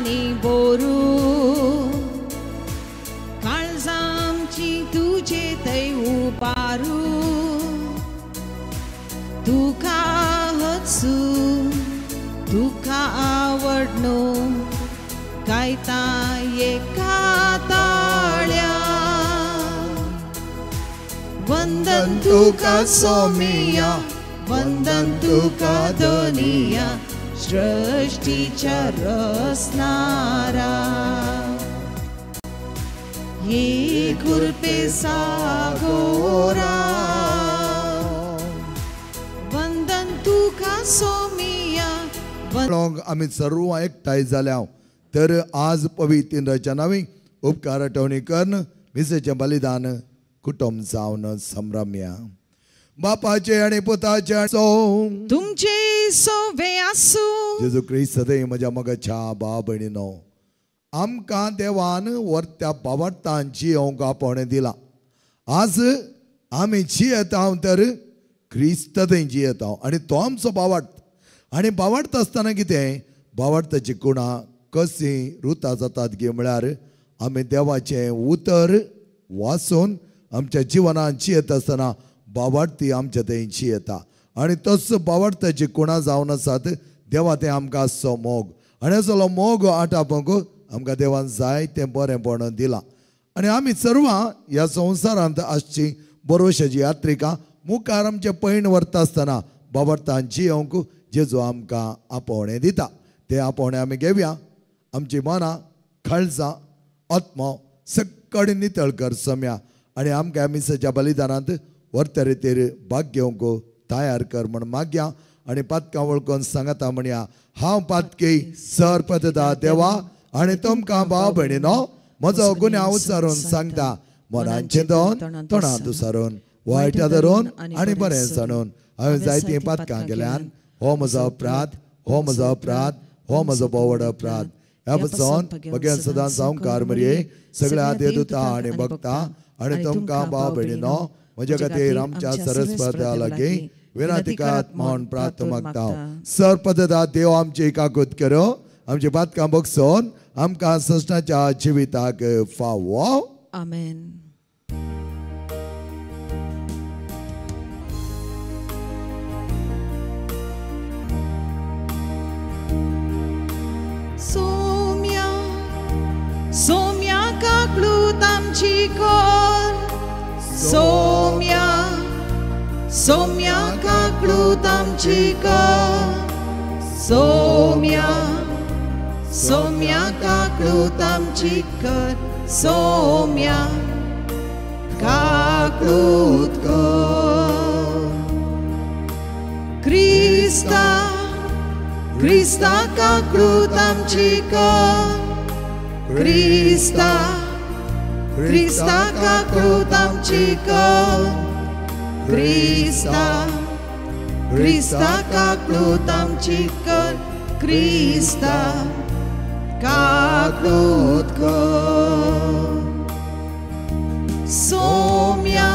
आनी बोरू काळजांची तुजे थंय उबारू तुका हसू तुका आवडनो गायता एका ताळ्या वंदन तुका सोमिया वंदन तुका धनिया सृष्टीच्या रसनारा ये कृपे सागोरा वंदन तुका सोमिया. आमी सर्व एकठांय जाल्या तर आज पवित्र नावी उपकार आठवणी करून मिसेचें बलिदान कुटुंब जावन संभ्रमया. बापाचे आनी पुताचे तुमचे सोवे आसूं. जेजू क्रिस्त सदैव म्हज्या मगाच्या भाव भयणीनो, आमकां देवान वर्त्या बावडतान जियोंक आपोवणें दिलां. आज आमी जियेता तर क्रिस्त थंय जियेता आनी तो आमचो बावडत. आनी बावडता आसतना कितें बावडताची गुणां कशीं रुता जातात गी म्हळ्यार आमी देवाचें उतर वाचून आमच्या जिवनान जियेता आसतना बावडती आमच्या थंय जियेता. आनी तसो बावडताची गुणां जावन आसात देवा तें आमकां आसचो मोग आनी असलो मोग आटापूंक आमकां देवान जाय तें बरेंपण दिलां. आनी आमी सर्वां ह्या संवसारांत आसची बरोवशाची यात्रिका मुखार आमचें पैण व्हरता आसतना बावडतान जियोंक जेजू आमकां आपोवणें दिता तें आपोवणें आमी घेवया. आमची मनां काळजां आत्मो सगळी नितळ कर सम्या आनी आमकां मिसाच्या बलिदानांत व्हरते रितीर भाग घेवंक तयार कर म्हण मागया. आनी पातकां वळखून सांगता म्हणया, हांव पातकी सर पदता देवा आनी तुमकां भाव भयणीनो म्हजो गुन्यांव उच्चारून सांगता. मनान चिंतून तोंडांत उसारून वायट धरून आनी बरें सांडून हांवें जायतीं पातकां केल्यान. हो म्हजो अपराध, हो म्हजो अपराध, हो म्हजो भोवड अपराध. ह्या पसून भगेन सदां सावकार मरये सगळ्या देवदूता आनी भक्ता आनी तुमकां भाव भयणीनो म्हज्या खातीर आमच्या सरस्वत्या लागीं विनंती करात म्हूण प्रार्थना मागता. सर पदता देव आमची काकूत करो, आमची पातकां बगसून आमकां सस्नाच्या जिविताक फावो. आमेन. सोम्या सोम्या काकलूत आमची कर सोम्या सोम्या काकलूत आमची कर सोम्या सोम्या काकलूत आमची कर सोम्या काकलूत कर. क्रिस्ता क्रिस्ता काकलूत आमची कर क्रिस्ता क्रिस्ता काकलूत आमची कर क्रिस्ता क्रिस्ता काकलूत आमची कर क्रिस्ता काकलूत कर. सोम्या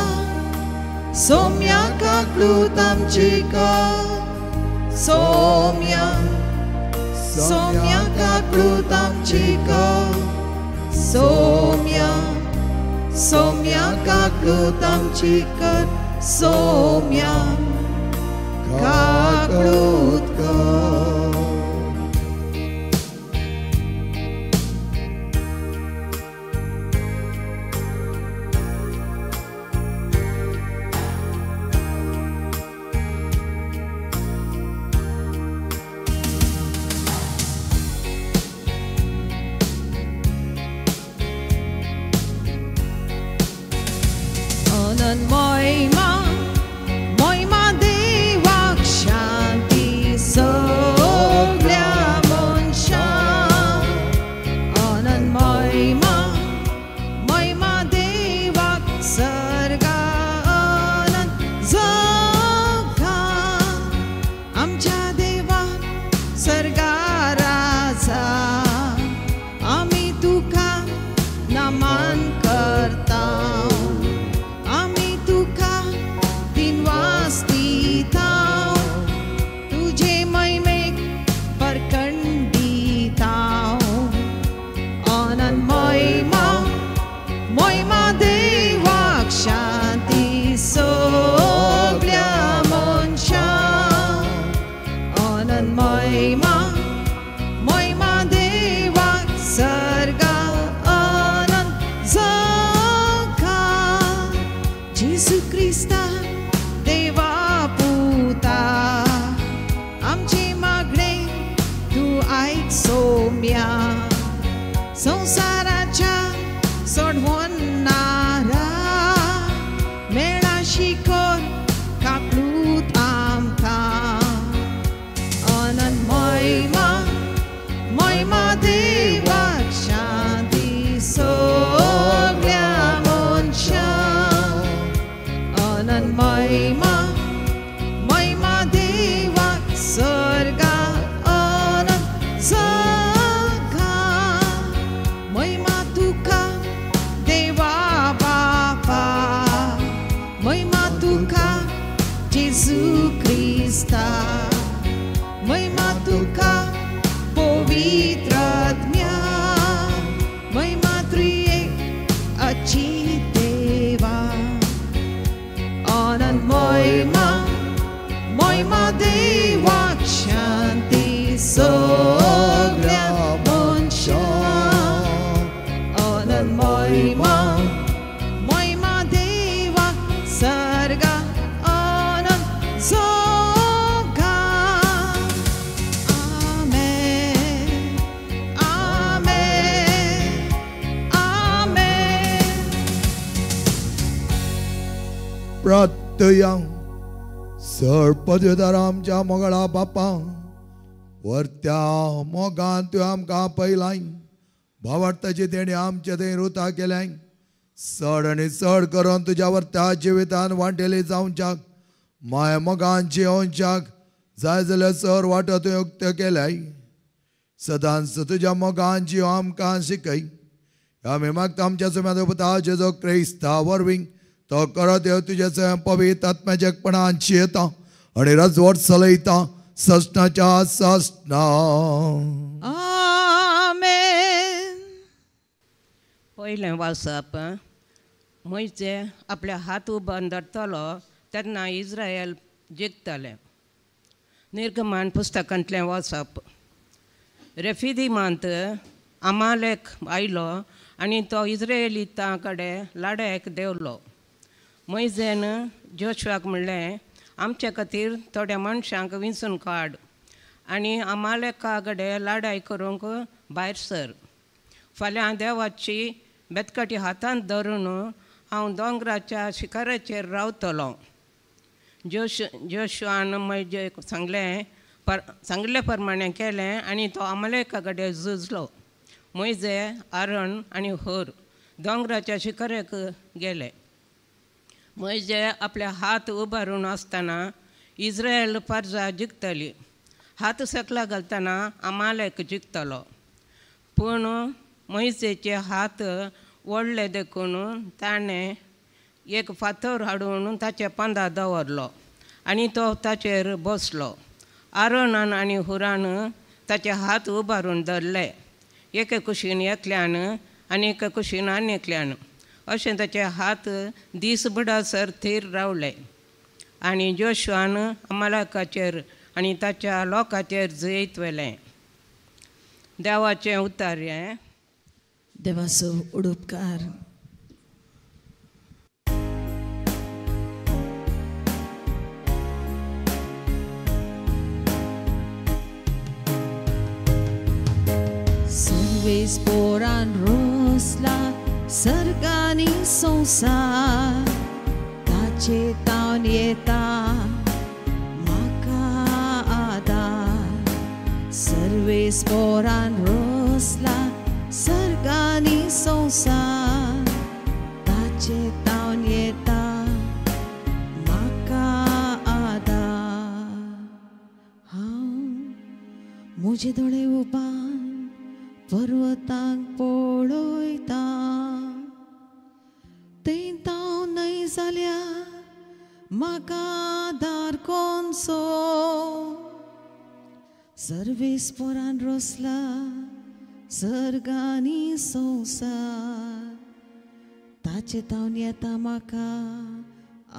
सोम्या काकलूत आमची कर सोम्या सोम्या काकलूत आमची कर सोम्या सोम्या काकलूत आमची कर सोम्या काकलूत कर. Moima, moima देवाक शांती सगळ्या मनशां. अनंत मोयमा, मोयमा देवाक सर्गा अनंत जगा. आमच्या देवाक सर्गा राजा आमी तुका नमन करता. देवाक शांती सगल्या मनशांक अनंत महिमा महिमा देवाक सर्गा अनंत जगा जेजू क्रिस्ता देवा पुता आमची मागणे तूं आयक सोम्या संवसाराच्या सोडवणारा मेळा शिकोर कापलूत आमकां अनंत महिमा महिमा देवाक शांती सगल्या मनशांक अनंत महिमा महिमा देवाक सर्गा अनंत जगा महिमा तुका देवा बापा महिमा तुका जेजू क्रिस्ता महिमा तुका पवित्र आत्म्या महिमा त्रिएक अचित देवा अनंत महिमा महिमा देवाक शांती सगल्या मनशांक अनंत महिमा महिमा देवाक सर्गा अनंत जगा आमेन आमेन आमेन. प्रार्थया. सर पदवीधर आमच्या मोगळा बापा वरत्या मोगान तुवें आमकां पयलाय भावार्थाची तेणी आमचे थंय रुता केल्याय चड आनी चड करून तुज्या वरत्या जिवितान वांटेली जावच्याक माय मोगान जियोवच्याक जाय जाल्यार चड वाटो तुवें उक्त्यो केल्याय सदांच तुज्या मोगान जियो आमकां शिकय. आमी मागता आमच्या सुम्या पुता जेजू क्रिस्ता वरवीं तो करत देव तुज्या स्वयं पवित्र आत्म्याच्या एकपणान जियेता आनी रजवट चलयता ससनाच्या ससना. आमेन. पयलें वाचप. मोयजे आपल्या हात उबारून धरतलो तेन्ना इस्रायल जिखतलें. निर्गमान पुस्तकांतलें वाचप. रेफिदिमांत अमालेक आयलो आनी तो इस्रायलितां कडेन लडायक देंवलो. मोयजेन जोशुआक म्हणलें आमचे खातीर थोड्या मनशांक विंचून काड आनी अमालेका कडेन लडाय करूंक भायर सर. फाल्यां देवाची बेतकटी हातांत धरून हांव दोंगराच्या शिखराचेर रावतलो. जोशुआन मोयजेक सांगलें सांगले प्रमाणें केलें आनी तो अमालेका कडेन झुजलो. मोयजे आरण आनी होर दोंगराच्या शिखराक गेले. मोयजे आपले हात उबारून आसतना इस्रायल परजा जिखतली. हात सकला घालतना अमालेक जिखतलो. पूण मोयजेचे हात ओडले देखून ताणें एक फातर हाडून ताचे पंदा दवरलो आनी तो ताचेर बसलो. आरोनान आनी हुरान ताचे हात उबारून धरले, एके कुशीन एकल्यान आनी एके कुशीन आनी एकल्यान. अशें ताचे हात दीस बुडासर थीर रावले. आनी जोशुआन अमालेकाचेर आनी ताच्या लोकांचेर जैत व्हेलें. देवाचें उतर हें. देवाचो उडुपकार. सर्वेस पोरान रोसला सर्गानी संवसार ताचे तावन येता म्हाका आदार. सर्वेस पोरान रोसला सर्गानी संवसार ताचे तावन येता म्हाका आदार. हांव म्हजे दोळे उबान पर्वतांक पळयता थंय ताव न्हय जाल्यार म्हाका आदार कोणसो. सर्वेस पोरान रोसला सर्गानी संवसार ताचे ताचे तावन येता म्हाका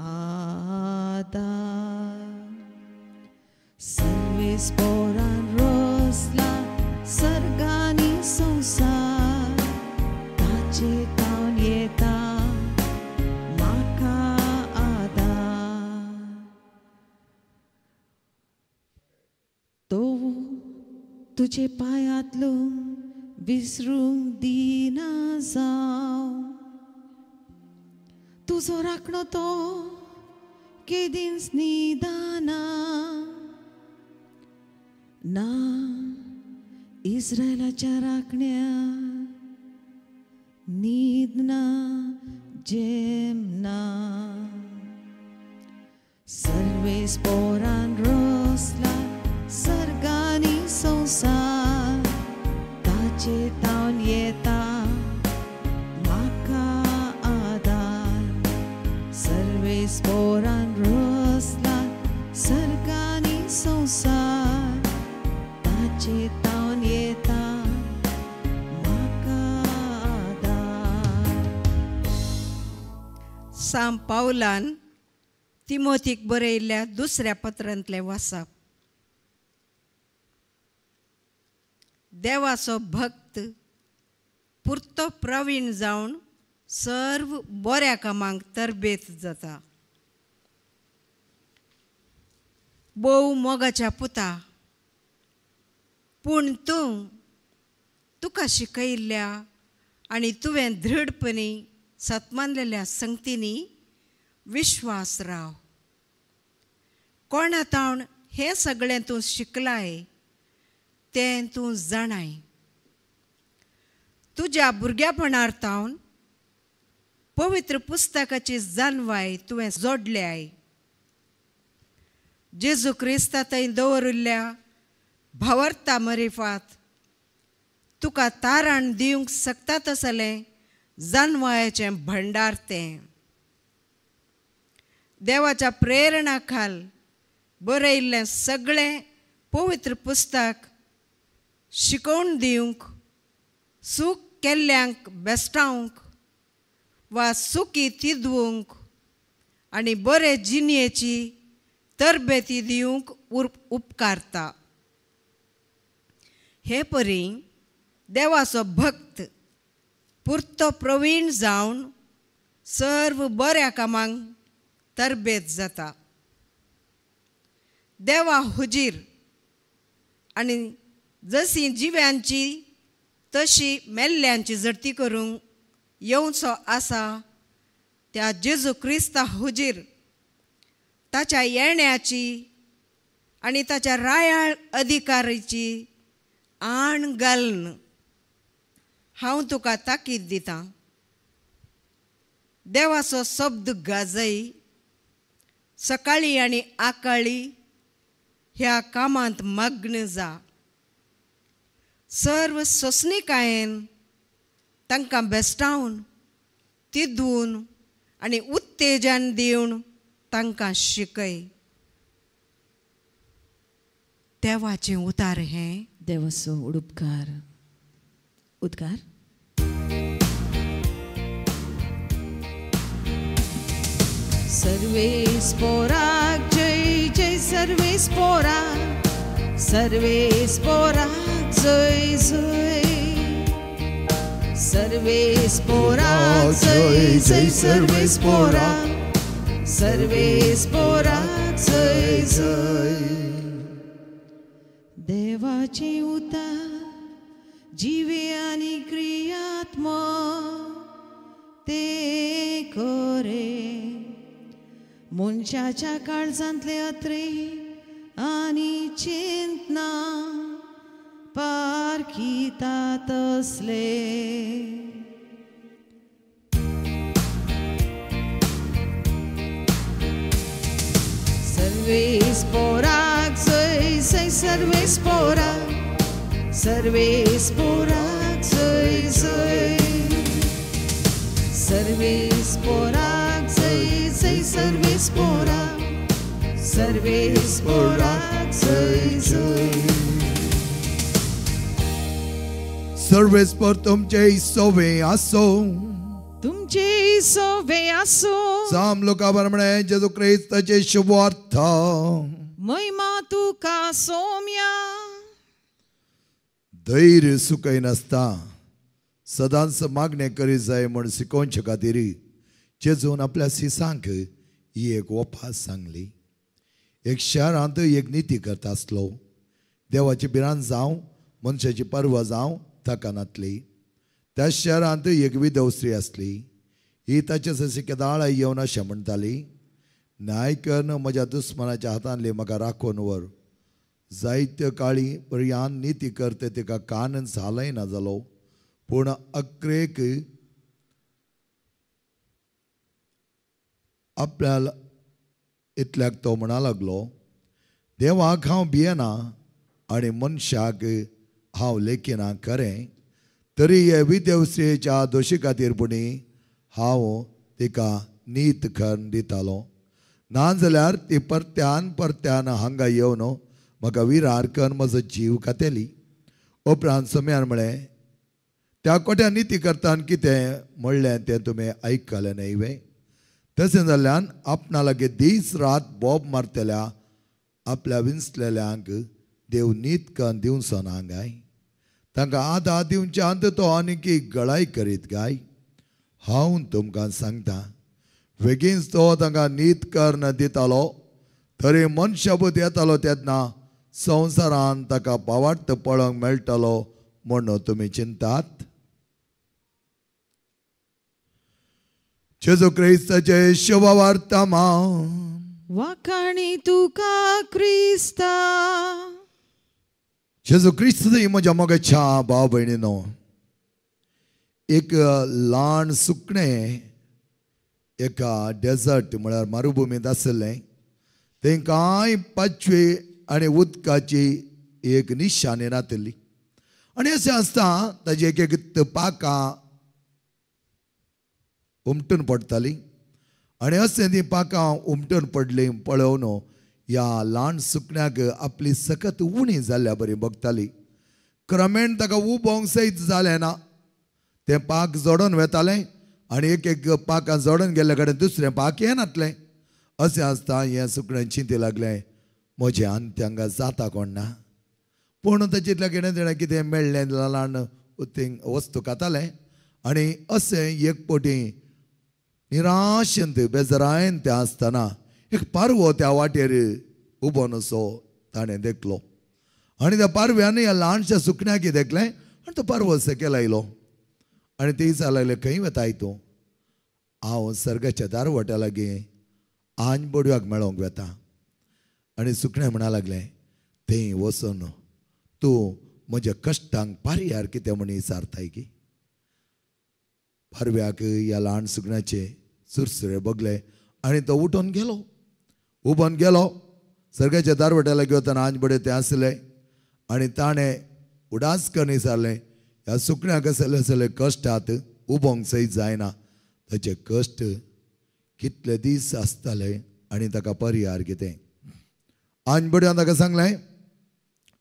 आदार. सर्वेस पोरान रसला सर्गानी संवसार, ताचे तावन येता म्हाका आदार. तो तुजे पांयांतलो विसरूंक दिना जावं, तुजो राखणो तो केदींच न्हिदना. ना इस्रायलाच्या राखण्या न्हिदना जेमना. सर्वेस पोरान रसला सर्गानी संवसार, ताचे तावन येता म्हाका आदार. सर्वेस पोरान रसला सर्गानी संवसार, ताचे तावन येता म्हाका आदार. साम पावलान तिमोथीक बरयल्ल्या दुसऱ्या पत्रांतलें वाचप. देवाचो भक्त पुरतो प्रवीण जावन सर्व बऱ्या कामांक तरबेत जाता. भोव मोगाच्या पुता, पूण तूं तुका शिकयल्ल्या आनी तुवें दृढपणी सत्मानलेल्या संगतींनी विश्वास राव. कोणा तावन हें सगळें तूं शिकलाय तें तूं जाणाय. तुज्या भुरग्यापणार तावन पवित्र पुस्तकाची जाणवाय तुवें जोडल्याय. जेजू क्रिस्ता थंय दवरिल्ल्या भावार्था मरिफात तुका तारण दिवंक शकता तसलें जाणवायेचें भंडार तें. देवाच्या प्रेरणा खाल बरयल्लें सगळें पवित्र पुस्तक शिकोवन दिवंक, सूख केल्ल्यांक बेस्टावंक वा सुखी तिदवंक आनी बरे जिणेची तरबेती दिवंक उपकारता. हे परी देवाचो भक्त पुरतो प्रवीण जावन सर्व बऱ्या कामांक तरबेत जाता. देवा हुजीर आनी जशी जिव्यांची तशी मेल्ल्यांची झडती करूंक येवचो आसा त्या जेजू क्रिस्ता हुजीर ताच्या येण्याची आनी ताच्या रायाळ अधिकारीची आण घालून हांव तुका ताकीद दितां. देवाचो शब्द गाजय, सकाळी आनी आकाळी ह्या कामांत मग्न जा. सर्व सोंसणीकायेन तांकां बेस्टावन तिदून आनी उत्तेजन दिवन तांकां शिकय. देवाचें उतार हें. देवाचो उडुपकार उद्गार. सर्वेस पोराक जय जय, सर्वेस पोराक, सर्वेस पोराक जय जय, सर्वेस पोराक जय जय, सर्वेस पोराक, सर्वेस पोराक जय जय. देवाचे उतार जिवे आनी क्रियात्मक ते करे, मनशाच्या काळजांतले अत्रे आनी चिंतना पारखितात तसले. सर्वेस पोराक जय जय, सर्वेस पोराक, सर्वेस पोराक जय जय, सर्वेस पोराक जय जय, सर्वेस पोराक, सर्वेस पोराक जय जय. सर्वेस पोर तुमचे सोवे आसो, तुमचे तुमचे सोवे आसूं. साम लोका म्हणे जेजू क्रिस्ताचे शुभवार्थ. महिमा तुका सोम्या. धैर्य सुकय नासता सदांच मागणें करीत जाय म्हूण शिकोवचे खातीर जेजून आपल्या शिसांक ही एक वपास सांगली. एक शहरांत एक निती करता आसलो. देवाची भिरांत जावं मनशाची पर्वा जावं ताका नातली. त्या शहरांत एक विधव स्त्री आसली. ही ताचे सशी केदाळा येवन अशें म्हणटाली, न्याय करून म्हज्या दुस्मनाच्या हातांतली म्हाका राखून व्हर. जायत्यो काळी पर्यान निती करते तिका कानच हालयना जालो. पूण अक्रेक आपल्या इतल्याक तो म्हणा लागलो, देवाक हांव भियेना आनी मनशाक हांव लेखिना खरें, तरी हे विधव स्त्रियेच्या दोशी खातीर पुणी हांव तिका नीत करून दितालो. नाजाल्यार ती परत्यान परत्यान हांगा येवन म्हाका विरार करून म्हजो जीव खातेली. उपरांत सोम्यान म्हळें, त्या कोट्या निती करतान कितें म्हणलें तें तुमी आयकलें न्हय वे? तशें जाल्ल्यान आपणा लागीं दीस रात बोब मारतल्या आपल्या विंचलेल्यांक देव नीत करून दिवचो ना गाय? तांकां आदार दिवच्या तो आनीक गळाय करीत गाय? हांव तुमकां सांगता, बेगीनच तो तांकां नीत करून दितालो. तरी मनशाबूत येतालो तेन्ना संवसारान ताका पावार्थ पळोवंक मेळटलो म्हूण तुमी चिंतात? जेजू क्रिस्ताचे शुभवर्तमान. वाखाणी तुका क्रिस्ता. जेजू क्रिस्त म्हज्या मोगाच्या भाव भयणीनो, एक ल्हान सुकणें एका डेजर्ट म्हळ्यार मरुभुमींत आशिल्लें. थंय कांय पाचवी आनी उदकाची एक निशाणी नातिल्ली. आनी अशें आसता ताजी एक एक पाकां उमटून पडटाली. आनी अशें ती पाकां उमटून पडली पळोवन ह्या ल्हान सुकण्याक आपली सकत उणी जाल्ल्या बरी बगताली. क्रमेण ताका उबोंक सयत जालें ना. तें पाक जोडून वेतालें आनी एक एक पाकां जोडून गेल्ले कडेन दुसरें पाक येनातलें. अशें आसता हें सुकणें चिंती लागलें, म्हजें अंत हांगा जाता कोण ना. पूण ताचेंतल्या कितें तेणें कितें मेळ्ळें ल्हान वस्तू खातालें. आनी अशें एक पटी निराशेंत बेजरायन तें आसतना एक पारवो त्या वाटेर उबो नसो ताणें देखलो. आनी त्या पारव्यान ह्या ल्हानशा सुकण्याक देखलें आनी तो पारवो सकयल आयलो आनी ते विचार लागले, खंय वेताय तूं? हांव सर्गाच्या दारवट्या लागीं आंज बोडव्याक मेळोवंक वेता. आनी सुकणें म्हणा लागलें, थंय वचून तूं म्हज्या कश्टांक पारयार कितें म्हण विचारताय की? पारव्याक ह्या ल्हान सुकण्याचे सुरसुरे बगले आनी तो उठून गेलो. उबोन गेलो सर्गाच्या दारवट्या लागीं वतना आंज बडे तें आसलें. आनी ताणें उडास करून विचारलें, ह्या सुकण्याक असले असले कश्टात उबोंक सयत जायना, ताचे कश्ट कितले दीस आसताले आनी ताका पर्यार कितें? आंज बड्यान ताका सांगलें,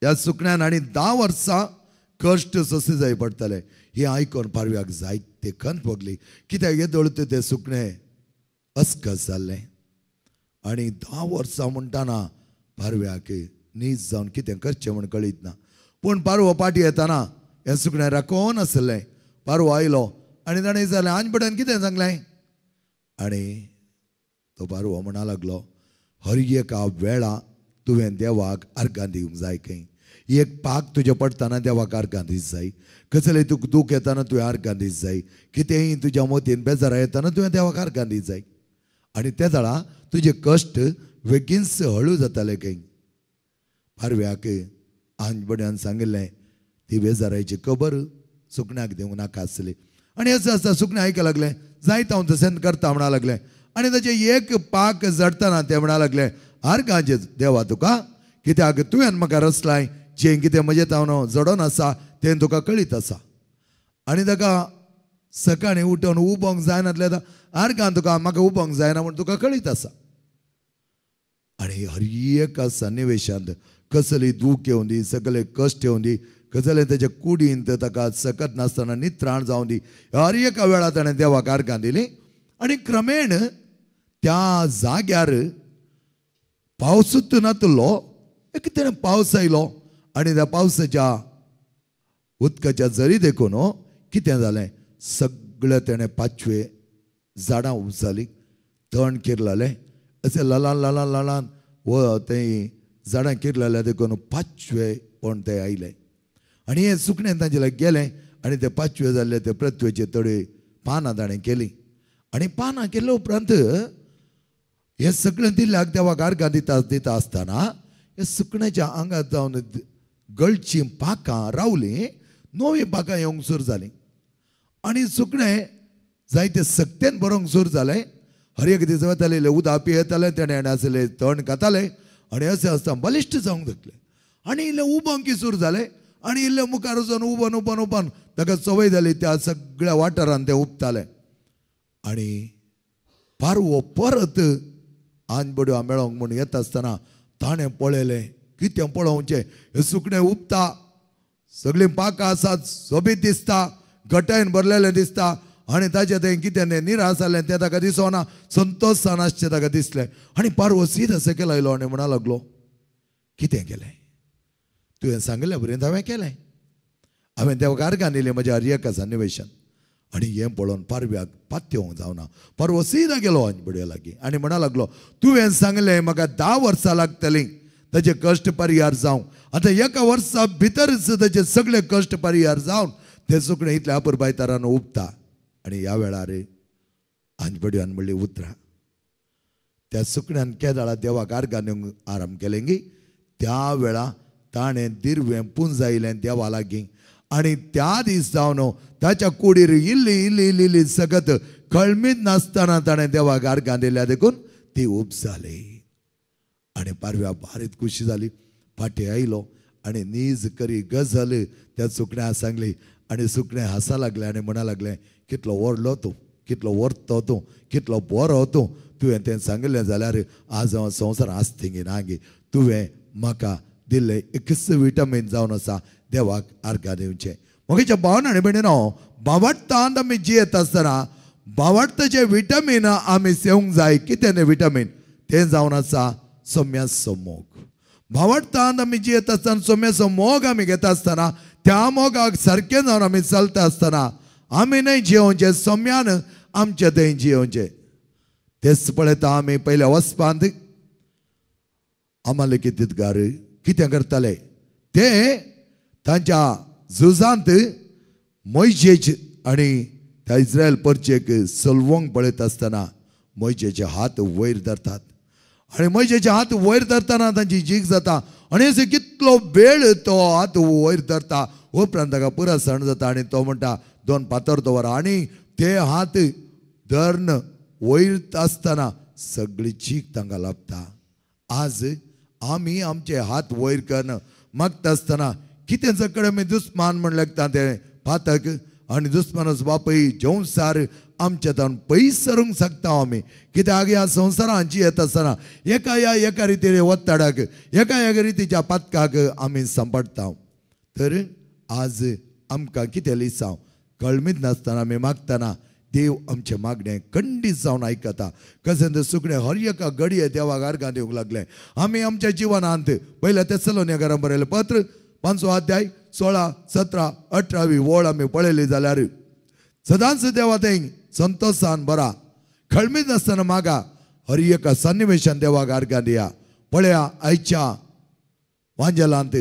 ह्या सुकण्यान आनी 10 वर्सां कश्ट सोंसे जाय पडटले. हें आयकून पारव्याक जायते खंत भोगली. कित्याक येदोळ तें सुकणें अस्कस जाल्लें. आनी 10 वर्सां म्हणटाना पारव्याक नीज जावन कितें करचें म्हूण कळीत ना. पूण पारवो पाटी येताना हें सुकणें राखोन आसलें. पारवो आयलो आनी ताणें विचारलें, आंज बड्यान कितें सांगलें? आनी तो पारवो म्हणा लागलो, हर एका वेळा तुवें देवाक अर्गां दिवंक जाय खंय. एक पाक तुजें पडटना देवाक अर्गां दीत जाय. कसलें तुका दूख येताना तुवें अर्गां दीत जाय. कितेंय तुज्या मतीन बेजारा येताना तुवें देवाक अर्गां दीत जाय. आनी ते जाणा तुजे कश्ट बेगीनच हळू जाताले खंय. पारव्याक आंज बड्यान सांगिल्लें, ती बेजारायची खबर सुकण्याक दिवंक नाका आसली. आनी अशें आसता सुकणें आयकूंक लागलें, जायत हांव तशें करता म्हणा लागलें. आनी ताचें एक पाक जडटना तें म्हणा लागलें, आर्गांचे देवा तुका, कित्याक तुवें म्हाका रचलाय, जें कितें म्हजें तावन जडोन आसा तें तुका कळीत आसा. आनी ताका सकाळीं उठून उबोंक जायनातलें आर्गां तुका, म्हाका उबोंक जायना म्हूण तुका कळीत आसा. आनी हर एका सन्निवेशांत कसली दूख येवंदी, सगळे कश्ट येवंदी, गजालें ताच्या कुडीन ताका सकत नासतना नित्राण जावं दी. हर एका वेळार ताणें देवाक आर्गां दिली आनी क्रमेण त्या जाग्यार पावसूच नातलो. एक तेणें पावस आयलो आनी त्या पावसाच्या उदकाच्या जरी देखून कितें जालें, सगळें तेणें पाचवे झाडां उपजालीं, तण किरलालें, अशें ललान ललान ललान व तें झाडां किरलालें देखून पाचवे पण ते आयले आनी हें सुकणें तांचे लागीं गेलें आनी ते पाचवे जाल्ले ते पृथ्वेचे तडे पानां ताणें केलीं आनी पानां केल्या उपरांत हें सगळें दिल्याक देवाक आर्गां दिता दिता आसतना हे सुकण्याच्या आंगात जावन गळचीं पाखां रावलीं, नवीं पाखां येवंक सुरू जालीं आनी सुकणें जायते सक्तेन बरोवंक सुरू जालें. हर एक दीस वताले, इल्लें उदक पियेतालें, तेणें आसलें तण खातालें आनी अशें आसतना बलिश्ट जावंक लागलें आनी इल्लें उबंकी सुरू जालें आनी इल्लें मुखार वचून उबन उबन उबन ताका संवय जाली, त्या सगळ्या वाठारान तें उबतालें. आनी पारवो परत आनबड्यो मेळोंक म्हूण येता आसतना ताणें पळयलें, कितें पळोवचें, हें सुकणें उबता, सगळीं पाखां आसात, सोबीत दिसता, घटायन भरलेलें दिसता आनी ताचें तें कितें तें निराश जालें तें ताका दिसना, संतोशान आसचें ताका दिसलें. आनी पारवो सीधा सकयल आयलो आनी म्हणा लागलो, कितें केलें तुवें सांगिल्ल्या पर्यंत हांवें केलें, हांवें देवाक आर्गां दिलीं म्हज्या हर एका सन्निवेशान. आनी हें पळोवन पारव्याक पातयेवंक जावना. पारवो सीधा गेलो आनी लागीं आनी म्हणा लागलो, तुवें सांगलें म्हाका 10 वर्सां लागतलीं ताचे कश्ट परिहार जावंक, आतां एका वर्सा भितरच ताचे सगळे कश्ट परिहार जावन तें सुकणें इतल्या अपुरबायतारान उबता. आनी ह्या वेळार आंजबडयान म्हणली उतरां, त्या सुकण्यान केदाळा देवाक आर्गां दिवंक आराम केलें गी त्या वेळा ताणें दिरवें पुंजायलें देवा लागीं आनी त्या दीस जावन ताच्या कुडीर इल्ली इल्ली इल्ली इल्ली सगत कळमीत नासतना ताणें देवाक आर्गां दिल्या देखून ती उब जाली. आनी पारव्या भारीत खुशी जाली. फाटीं आयलो आनी नीज करी गजल त्या सुकण्या सांगली आनी सुकणें हांसा लागलें आनी म्हणा लागलें, कितलो व्हडलो तूं, कितलो व्हरतो तूं, कितलो बरो तूं, तुवें तें सांगिल्लें जाल्यार आज हांव संवसार आसतिंगी ना गी, तुवें म्हाका दिल्लें एकच विटामीन जावन आसा देवाक आर्गां दिवचें. म्हगेच्या भावना आनी भयणीनो, बावडटांत आमी जियेत आसतना बावडटाचें विटामीन आमी सेवंक जाय. कितें तें विटामीन? तें जावन आसा सोम्याचो मोग. भावार्थान आमी जियेत आसतना सोम्याचो मोग आमी घेता आसतना त्या मोगाक सारकें जावन आमी चलता आसतना आमी न्हय जियोवचें, सोम्यान आमचें थंय जियोवचें. तेच पळयता आमी पयल्या वचपांत अमालेकीतगार कितें करताले ते तांच्या झुजांत मोयजेच आनी त्या इस्रायल परचेक सलवंक पळयत आसतना मोयजेचे हात वयर धरतात आनी मोयजेचे हात वयर धरतना तांची जीक जाता आनी अशें कितलो वेळ तो हात वयर धरता. उपरांत ताका पुरा सण जाता आनी तो म्हणटा 2 फातर दवरा आनी ते हात धरून वयर आसतना सगळी चीक तांकां लाभता. आज आमी आमचे हात वयर करून मागता आसतना कितें जकडे आमी दुस्मान म्हण लागता तें पातक आनी दुस्मानाचो बापूय जेवसार आमच्या तावन पयस सरूंक शकता आमी. कित्याक ह्या संवसारांत जियेत आसतना एका ह्या एका रितीन वत्ताडाक एका एका रितीच्या पातकाक आमी सांपडटा. तर आज आमकां कितें लिसांव कळमीत नासतना आमी मागतना देव आमचें मागणें खंडीत जावन आयकता. कशें तर सुकणें हर एका घडये देवाक आर्गां दिवंक लागलें. आमी आमच्या जिवनांत पयल्या तेसलोनिया घरां बरयलें पत्र 5 अध्याय 16, 17, 18 वळ आमी पळयली जाल्यार सदांच देवा थंय संतोशान बरा खळमीत नासतना मागा हर एका सन्निवेशान देवाक आर्गां दिया. पळया आयच्या वांजेलांत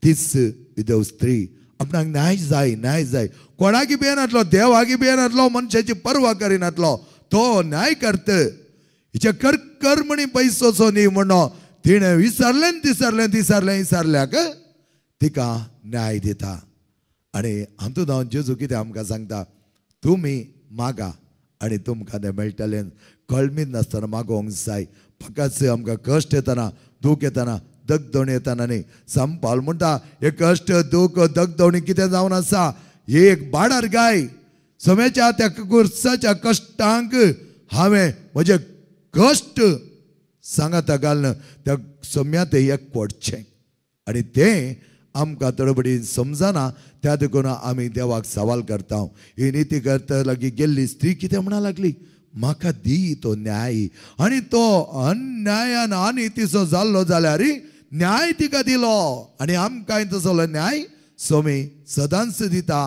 तीच विधव स्त्री आपणाक न्याय जाय, न्याय जाय, कोणाकी भियेनातलो, देवाकी भियेनातलो, मनशाची पर्वा करिनातलो, तो न्याय करत हिच्या कर कर म्हणी पयसोचो न्ही म्हणो तिणें विसरलें तिसरलें तिसरलें विसरल्याक तिका न्याय दिता. आनी हातूंत हांव जेजू कितें आमकां सांगता, तुमी मागा आनी तुमकां तें मेळटलें. कळमीत नासतना मागोवंक जाय. फकत आमकां कश्ट येतना, दूख येतना, दगदवणी येतना न्ही. संपाल म्हणटा हे कश्ट दूख दगदवणी कितें जावन आसा, एक बाडार गाय सोम्याच्या त्या कुर्साच्या कश्टांक हांवें म्हजे कश्ट सांगाता घालून त्या सोम्या तें एक पडचें आनी तें आमकां तडबडीन समजना, त्या देखून आमी देवाक सवाल करता. ही निती करता लागीं गेल्ली स्त्री कितें म्हणा लागली, म्हाका दी तो न्याय. आनी तो अन्यायान अनितीचो जाल्लो जाल्यार न्याय तिका दिलो. आनी आमकांय तसलो न्याय सोमी सदांच दिता.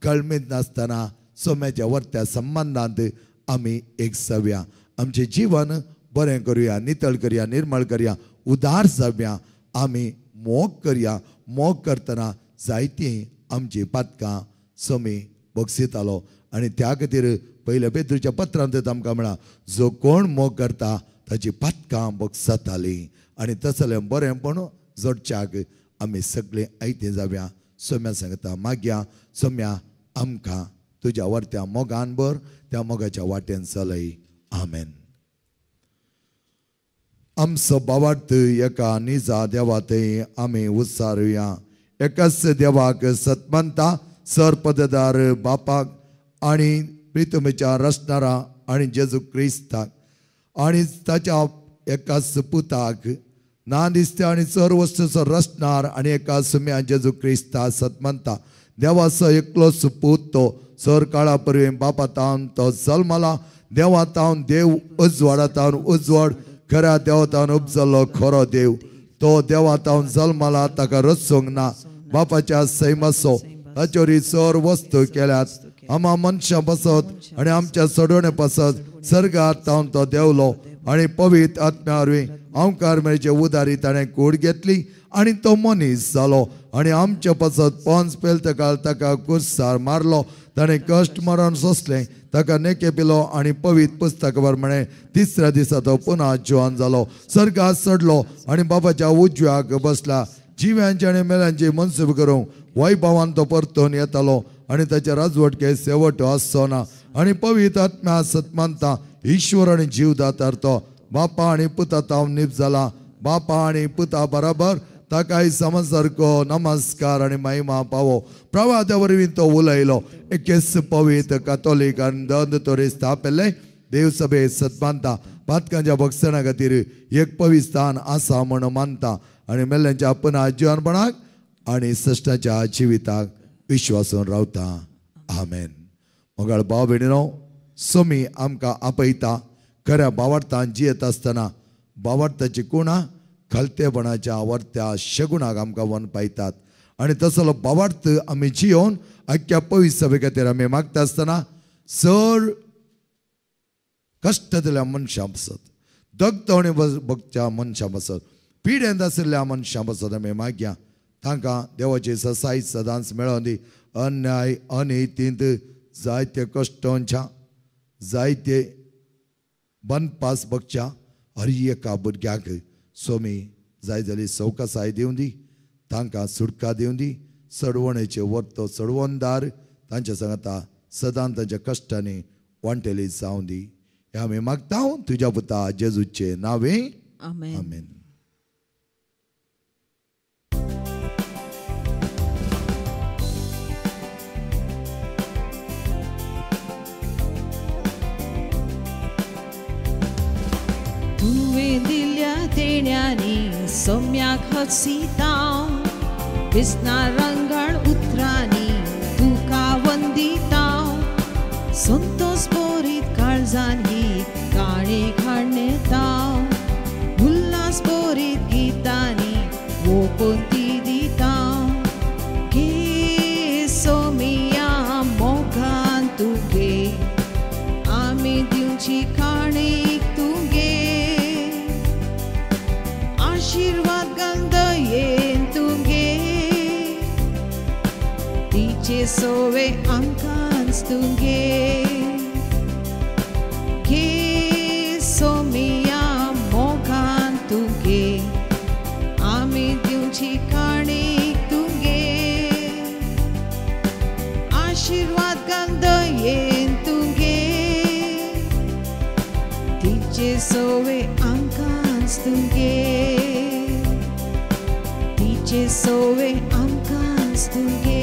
कळमीत नासतना सोम्याच्या वर्त्या संबंदांत आमी एक जावया, आमचें जिवन बरें करुया, नितळ करया, निर्मळ करया, उदार जावया, आमी मोग करया. मोग करतना जायतीं आमचीं पातकां सोमी बक्षितालो. आनी त्या खातीर पयल्या पेद्रूच्या पत्रांत आमकां म्हळां, जो कोण मोग करता ताची पातकां बक्षतालीं. आनी तसलें बरेंपण जोडच्याक आमी सगळीं आयतीं जावया. सोम्या सांगता मागया, सोम्या आमकां तुज्या वर्त्या मोगान भर, त्या मोगाच्या वाटेन चलय. आमेन. आमचो बावार्थ एका निजा देवा थंय आमी उत्सारुया. एकाच देवाक सतमंता सरपददार बापाक आनी प्रितमेच्या रचणारा आनी जेजू क्रिस्ताक आनी ताच्या एकाच पुताक ना दिसते आनी चड वस्तूचो रचणार आनी एका सुम्या जेजू क्रिस्ता सतमंता देवाचो एकलोच पूत तो सर काळा परवीं बापा तावन तो जल्मला, देवा तावन देव, उजवाडा तावन उजवाड, खऱ्या देवा तावन उपजल्लो खरो देव. तो देवा तावन जल्मला, ताका रचूंक ना, बापाच्या सैमाचो ताचेवरी चड वस्तू केल्यात. आमा मनशां पासत आनी आमच्या सोडवणे पासत सर्गार तावन तो देवलो आनी पवित्र आत्म्या वरवीं आमकार मेळचे उदारी ताणें कूड घेतली आनी तो मनीस जालो आनी आमच्या पासत पोंच पेलतकाल ताका कुर्सार मारलो. ताणें कश्ट मरण सोंसलें, ताका नेके पिलो आनी पवित्र पुस्तकावर म्हळें तिसऱ्या दिसा तो पुनः जिवन जालो, सर्गार चडलो आनी बाबाच्या उजव्याक बसला. जिव्यांचे आनी मेल्यांची मनसूब करूंक वैभवान तो परतून येतालो आनी ताच्या राजवटके शेवट आसचो ना. आनी पवित्र आत्म्या सतमानता ईश्वर आनी जीव दातार तो बापा आनी पुता तावन निप जाला. बापा आनी पुता बराबर ताकाय समजसारको नमस्कार आनी महिमा पावो. प्रवादा वरवीं तो उलयलो. एकेच पवित्र कातोलीक आनी दंद तोरी स्थापिल्ले देवसभे सतमानता पातकांच्या भक्षणा खातीर एक पवित्र स्थान आसा म्हूण मानता आनी मेल्ल्यांच्या पुनः जिवनपणाक आनी सश्टाच्या जिविताक विश्वासून रावता. आमेन. मोगाळ भाव भयणीनो, सोमी आमकां आपयता खऱ्या बावार्थान जियेत आसतना बावार्थाची कुणां खालतेपणाच्या वर्त्या शगुणाक आमकां वन पायतात आनी तसलो बावार्थ आमी जियोवन आख्ख्या पवित्र सभे खातीर आमी मागता आसतना चड कश्ट दिल्या मनशां पासत, दगदवणी बगच्या मनशां पासत, पिडेंत आशिल्ल्या मनशां पासत आमी मागया. तांकां देवाची ससाय सदांच मेळोवन दी. अन्याय अनितींत जायते कश्टांच्या जायते बनपास बगच्या हर एका भुरग्याक सोमी जाय जाली सवकासाय दिवन दी, तांकां सुटका दिवन दी. चडवणेचे वर्तो चडवणदार तांच्या सांगता सदां तांच्या कश्टांनी वांटेली जावं दी. हें आमी मागता तुज्या पुता जेजूचे नांवे. आमेन. तुवें दिल्या देण्यांनी सोम्याक हसिता, दिसना रंगाळ उतरांनी तुका वंदिता. संतोष भरीत काळजांनी काणी खाणेता, उल्हास भरीत गितांनी ओपून ती दिता. घे सोमिया मोगान तुगे, आमी दिवची काणीक तुगे. आशीर्वाद गंदयेन तुगे, तिचे सोवे आमकांच तुगे. घे सोमिया मोगान तुगे, आमी दिवची काणीक तुगे. आशीर्वाद गंदयेन तुगे, तिचे सोवे आमकांच तुगे. तिचे सोवे आमकांच तुगे.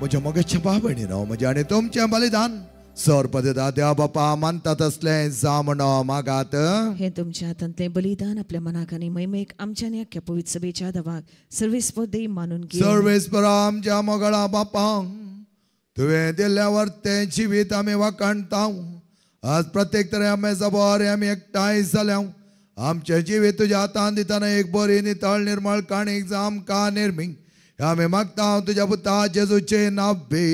म्हज्या मोगाच्या भाव भयणीनो, म्हजें आनी तुमचें बलिदान सरपदा देवा बापा मानता तसलें जावं म्हणून मागात. हे तुमच्या हातांतलें बलिदान आपल्या मनाक आनी महिमेक आमच्या आनी अख्ख्या पवित्र सभेच्या दवाक सर्वेस्पर मानून घे. सर्वेस्पर आमच्या मोगळा बापा, तुवें दिल्ल्या वर्तें जिवीत आमी वाखाणता. आज प्रत्येक तरे आमी जबार आमी एकठांय जाल्या. आमचें जिवीत तुज्या हातान दितना एक बरी नितळ निर्मळ काणीक आमकां निर्मी आमी मागता तुज्या पुता जेजूचे नांवे.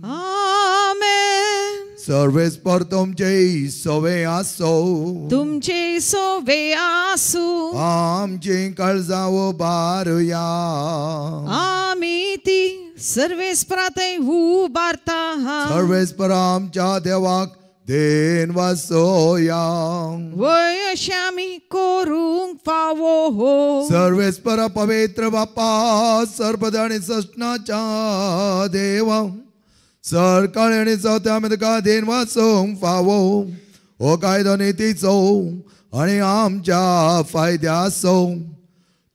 आमेन. सर्वेस्पर तुमचे सोवे आसो. तुमचे सोवे आसू. आमची काळजां उबारुया. आमी ती सर्वेस्परांतय उबारता. सर्वेस्पर आमच्या देवाक then वासोया. वय अशें आमी करूंक फावो हो. सर्वेस्पर पवित्र बापा, सर्पद आनी सस्नाच्या देवा, सरकाळ आनी चवथ्या आमी तुका then वाचोवंक फावो. हो कायदो नितीचो आनी आमच्या फायद्याचो.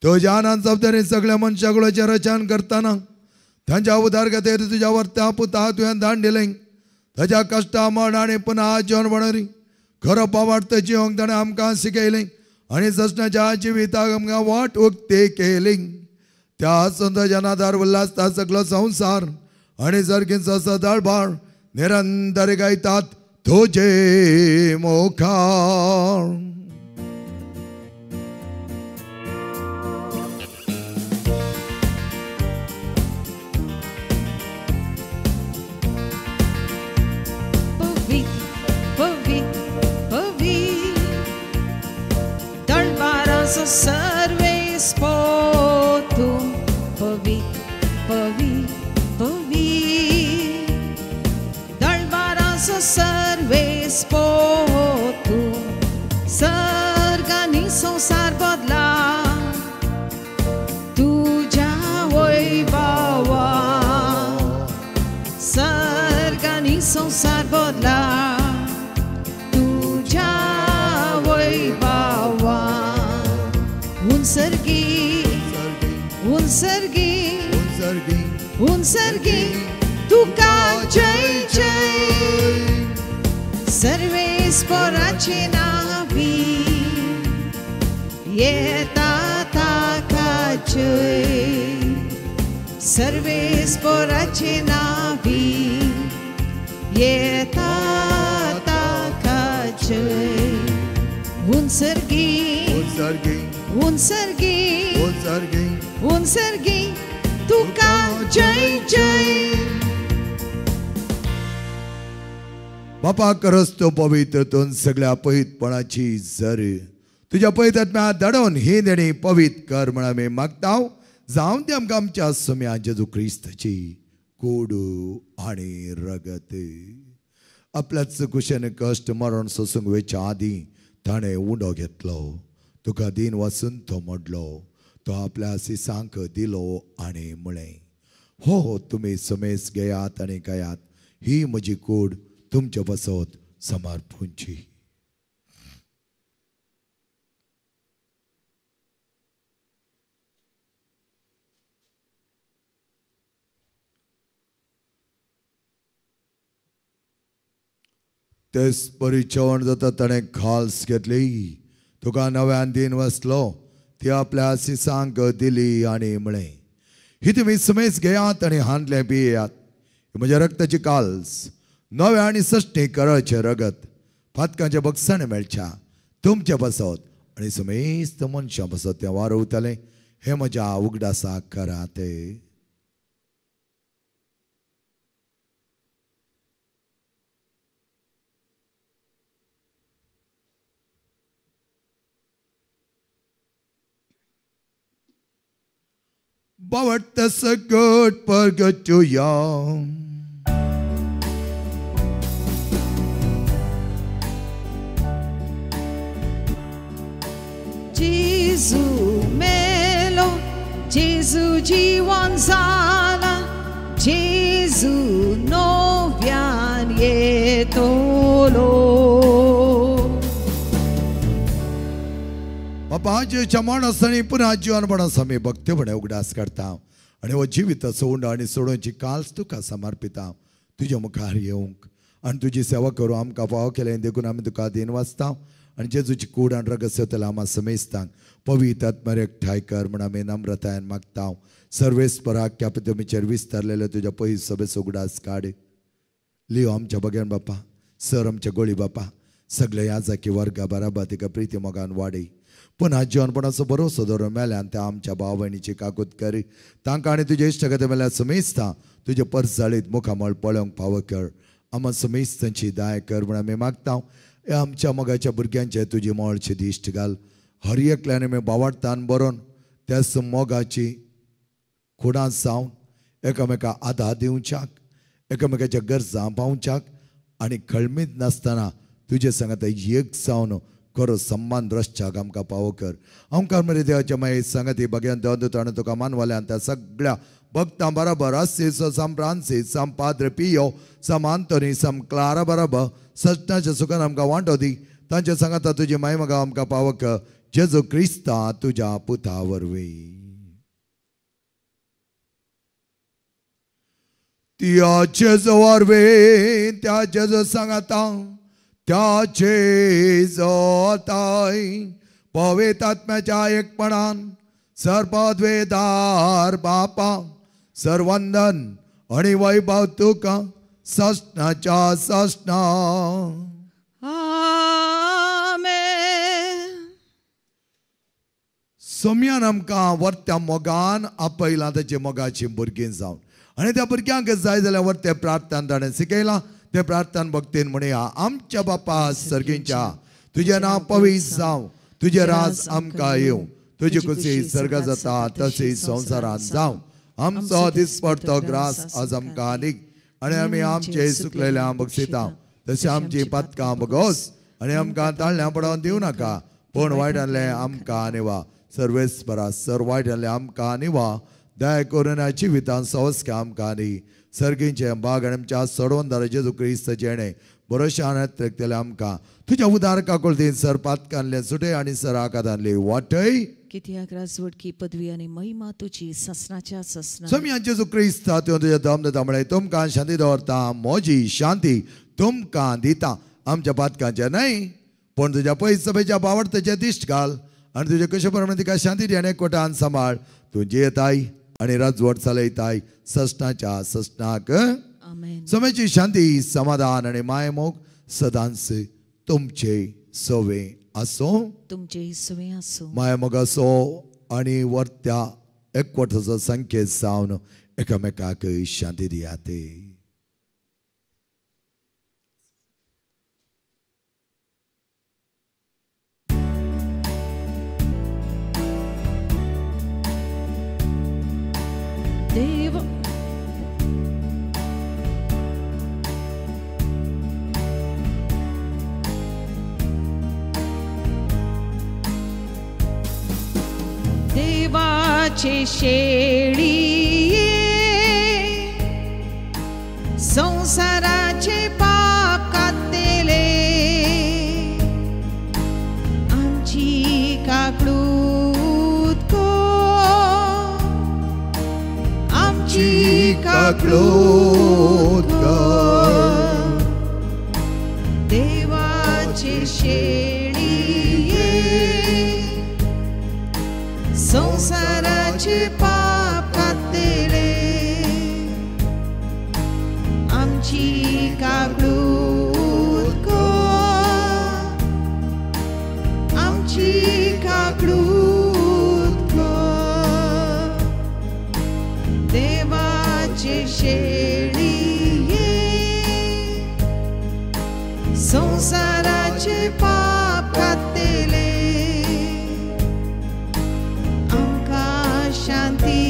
तुज्या नांव सगळ्या मनशाकुळाचें रचन करतना तांच्या उदारगतेर तुज्या वर्त्या पुता तुवें दान दिलें. ताज्या कश्टा मरण आनी पुना जिवन म्हणरी खरो पावार्थ जिवंक ताणें आमकां शिकयलें आनी ससनाच्या जिविताक आमकां वाट उक्ती केली. त्या संताच्या आदार उल्हासता सगळो संवसार आनी सर्गींचो सदाळबाळ निरंतर गायतात तुजे मुखार. सर्वेस्पर तूं पवित्र पवित्र पवित्र दळबाराचो सर्वेस्पर तूं सर्गांनी संवसार बदला तुज्या वैभवा. सर्गांनी संवसार बदला तुज्या वैभवा. उनसर्गी उनसर्गी उनसर्गी तुका जय जय. सर्वेस्पराचे नांवी येता ताका जय. सर्वेस्पराचे नांवी येता ताका जय. उनसर्गी उनसर्गी उनसर्गी उनसर्गी उनसर्गी तुका जय जय. बापा करस तो पवित्र तून सगळ्या पवित्रपणाची जर तुज्या पवित्र आत्म्या दडोवन ही देणी पवित्र कर म्हण आमी मागता. जावन ते आमकां आमच्या सुम्या जेजू क्रिस्ताची कोडू आनी रगत. आपल्याच कुशेन कश्ट मरण सोसूंक वेच्या आदीं ताणें उंडो घेतलो, तुका दीन वाचून तो मोडलो, तो आपल्या सिसांक दिलो आनी म्हळें, हो तुमी समेस घेयात आनी खायात, ही म्हजी कूड तुमचे पासत समर्पूंची. तेच परी जेवण जाता ताणें खाल्स घेतली, तुका नव्यान दीन वसलो, ती आपल्या सिसांक दिली आनी म्हळें, ही तुमी समेस घेयात आनी हांतलें पियेयात, म्हज्या रक्ताची काल्स नव्या आनी सश्टी करळचें रगत फातकांचें बक्षण मेळच्या तुमचे पासत आनी समेस्त मनशां पासत तें वारवतलें. हें म्हज्या उगडासाक करात. बावट सगट परगटुया. Gesù melo, Gesù जीवन जाला, Gesù नव्यान येतलो. बापा जेच्या मरण आनी पुन्हा जिवनपणा आमी भक्तीपणे उगडास करता आनी हो जिविताचो उंडो आनी सोडोवची काल्स तुका समर्पिता. तुज्या मुखार येवंक आनी तुजी सेवा करूं आमकां फावो केलें देखून आमी तुका दीन वाचता आनी जेजूची कूड आनी रगत सेवतले आमा समेस्तांक पवित्र आत्म्यार एकठांय कर म्हूण आमी नम्रतायेन मागता. सर्वेस्पराक कॅपितमीचेर विस्तारलेले तुज्या पयस सभेचो उगडास काड. लियो आमच्या बगेन बापा, सर आमच्या गोळी बापा, सगळे ह्या जाकी वर्गा बराबर तिका प्रिती मोगान वाडय. पुन्हा जिवनपणाचो भरोसो दवरून मेल्यान त्या आमच्या भाव भयणीची काकूत करी. तांकां आनी तुजे इश्टगते मेल्यार समेस्तां तुजे परजळीत मुखामळ पळोवंक फावो कर. आमा समेस्तांची दाय कर म्हूण आमी मागता. ह्या आमच्या मोगाच्या भुरग्यांचे तुजी मळची दिश्ट घाल. हर एकल्यान आमी बावाडतान बरोवन त्याच मोगाची खुणां जावन एकामेका आदार दिवच्याक, एकामेकाच्या गरजां पावच्याक आनी खळमीत नासतना तुजे सांगात एक जावन खरो सम्मान रसच्याक आमकां पावो कर. आमकां मरे देवाच्या मागीर सांगाती बगेन देव आनी तुका मानवाल्यान त्या सगळ्या भक्तां बराबर आसीस, साम फ्रांसीस, साम पाद्रे पियो, साम आंतोनी, साम क्लारा बराबर सजनाच्या सुखान आमकां वांटो दी. तांच्या सांगाता तुजी माय मगा आमकां पावो कर. जेजू क्रिस्ता तुज्या पुता वरवीं. त्या जेजू वरवीं, त्या जेजू सांगाता, त्या जेजोताय पवित्र आत्म्याच्या एकपणान सर्वद्वेदार बापा सर्वंदन आनी वैभव तुका ससनाच्या ससना. आमेन. सोम्यान आमकां वर्त्या मोगान आपयलां ताचे मोगाची भुरगीं जावन आनी त्या भुरग्यांक जाय जाल्यार वर्ते प्रार्थना ताणें शिकयलां. ते प्रार्थना भक्तीन म्हणया. आमच्या बापा सर्गींच्या, तुजें नांव पवित्र जावं, तुजें राज आमकां येवं, तुजी खुशी सर्गा जाता तशी संवसारांत जावं. आमचो दिसपडतो ग्रास आज आमकां आनीक आनी आमी आमचे सुकलेल्या बक्षिता तशें आमची पातकां बगोस आनी आमकां ताळल्यां पडोवन दिवं नाका, पूण वायटांतलें आमकां निवा. सर्वेस्परा सर वायटांतलें आमकां निवा. दया करून जिवितान सवस्के आमकां दी. सर्गींचे बाग आनी आमच्या सोडवंदार जेजू क्रिस्त जेणे भरोशान त्रेकतले आमकां तुज्या उदार काकुळतीन सर पातकांतले सुटे आनी सर आकादांतले वाटय. कित्याक राजवटकी पदवी आनी महिमा तुजी ससनाच्या ससना. स्वामी जेजू क्रिस्त तुवें तुज्या दम दिता म्हळें तुमकां शांती दवरता, म्हजी शांती तुमकां दिता. आमच्या पातकांचे न्हय पूण तुज्या पयस सभेच्या बावडतेचे दिश्ट घाल आनी तुजे कशे प्रमाणे तिका शांती दी आनी एकवटान सांबाळ. तूं जियेताय आनी राजवट चलयताय ससनाच्या ससनाक. समेची शांती समाधान आनी मायमोग सदांच तुमचे सवे आसूं. तुमचे सवे आसूं. मायमोग असो आनी वर्त्या एकवटाचो संकेत जावन एकामेकाक शांती दियात. देव देवाचे शेळी संसाराचे पाप कातले आमची काकळूत कर, आमची काकळूत कर. देवाचे शेळी संसाराचे पाप कातले आमची काकळूत कर, आमची काकळूत कर. देवाचे शेळी संसाराचे पाप कातले आमकां शांती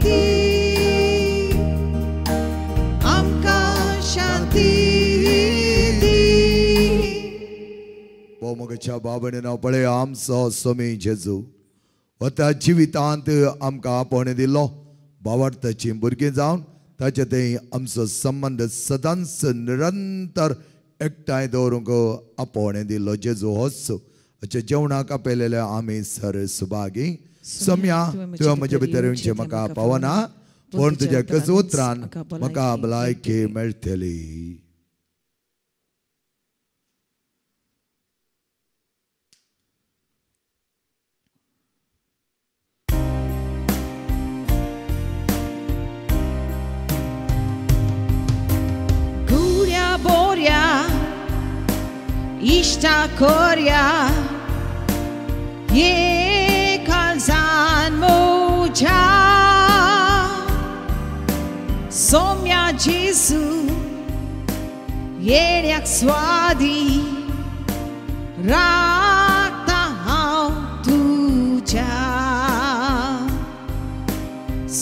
दी, आमकां शांती दी. मोगाच्या बाबाने नांव पळय आमचो स्वामी जेजू वता जिवितांत आमकां आपोवणें दिल्लो बावडताची भुरगीं जावन ताचे थंय आमचो संबंद सदांच निरंतर एकठांय दवरूंक आपोवणें दिल्लो जेजू होच. अशें जेवणाक आपयलेले आमी सर सुभागी. सम्या तुवें म्हजे भितर येवचें म्हाका पावना, पूण तुज्या कस उतरान म्हाका भलायकी मेळटली. इश्टा कोर्या ये काळजान म्हज्या सोम्या जेजू येण्याक स्वादी राखता हांव तुज्या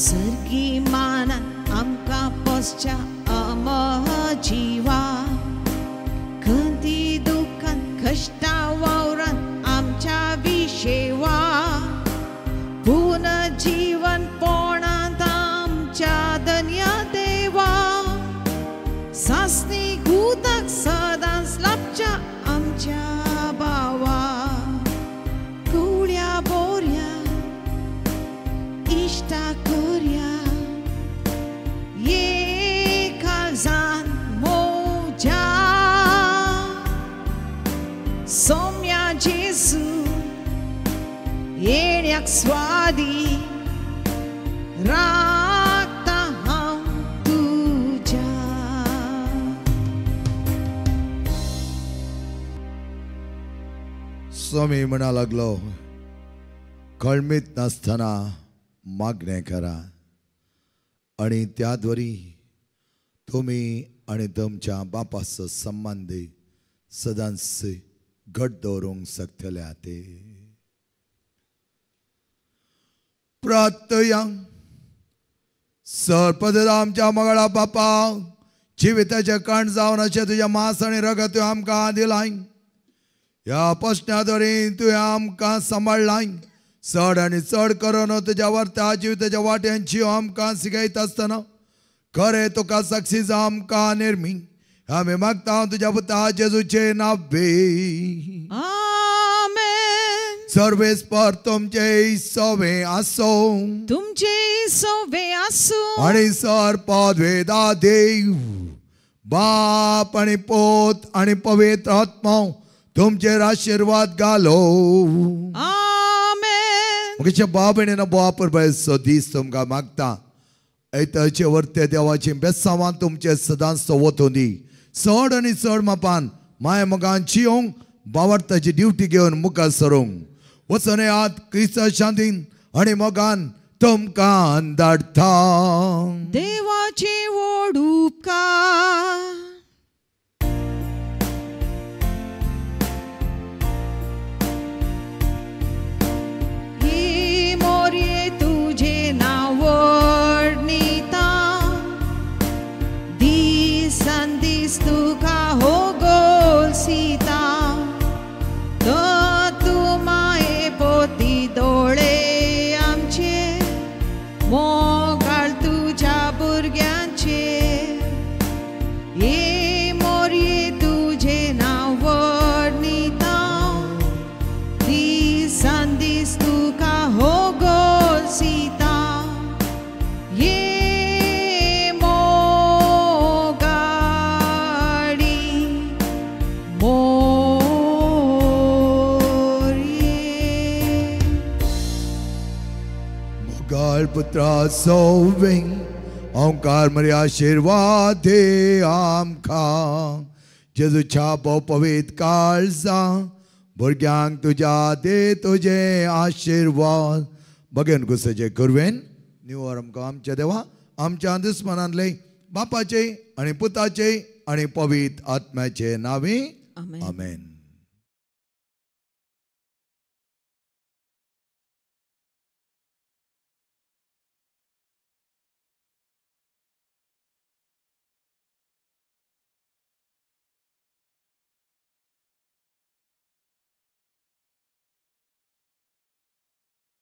सर्गी मानान आमकां पोसच्या अमर जिवा खंती दुख्खान कश्टा वावरान आमच्या विशेवा पुनर्जीवन पोणांत आमच्या धन्य देवा सासणी उदक सदांच लाभच्या आमच्या भावा कुवळ्या बोऱ्या इश्टा कोर्या ये काळजान म्हज्या सोम्या जेजू येण्याक स्वादी राखता हांव तुज्या. स्वामी म्हणा लागलो कळमीत नासतना मागणें करा आनी त्या द्वारी तुमी आनी तुमच्या बापाचो संबंद सदांच घट दवरूंक शकतले ते. प्रार्थया. सरपद आमच्या मगळा बापा जिविताचें कण जावन अशें तुज्या मांस आनी रगत तुवें आमकां दिलाय. ह्या प्रश्ना द्वारे तुवें आमकां सांबाळ्ळाय. चड आनी चड करून तुज्या वर्ता जिविताच्या वाट्यांची आमकां शिकयता आसतना खरें तुका साक्षी जावं आमकां निर्मी आमी मागता तुज्या पुता जेजूचे नांवे. आमेन. सर्वेस्पर तुमचे सोवे आसूं. तुमचे सोवे आसूं. आनी सर पदवेदा देव बाप आनी पोत आनी पवित्र आत्मो तुमचेर आशिर्वाद घालो. आमेन. म्हजे बाप आनी बाप सो दीस तुमकां मागता एताचे वर्ते देवाची बेसांवान तुमचे सदांच वतूं दी. चड आनी चड मापान माय मोगान जियोंक बावडताची ड्युटी घेवन मुखार सरूंक वचून येयात क्रिस्ता शांतीन आनी मोगान तुमकां धाडटा. देवाचे व्हड उपकार. ही मोरये तुजें नांव वर्णिता दिसान दीस तुका हो गोलसिता तूं माये पोती दोळे आमचे मोगाळ तुज्या भुरग्यांचे हे मोरये तुजें नांव वर्णिता दिसान दीस तुका हो गोलसिता ये मोगाडी मोरये. मोगाळ पुत्रा सोवे ओंकार मरी आशिर्वाद दे आमकां जेजूच्या भोव पवित्र काळजा भुरग्यांक तुज्या दे तुजे आशिर्वाद. बगेन गुसेचे कुरवेन निवर आमकां आमच्या देवा आमच्या दुस्मनांतले बापाचे आनी पुताचे आनी पवित्र आत्म्याचे नांवे. आमेन. आमेन.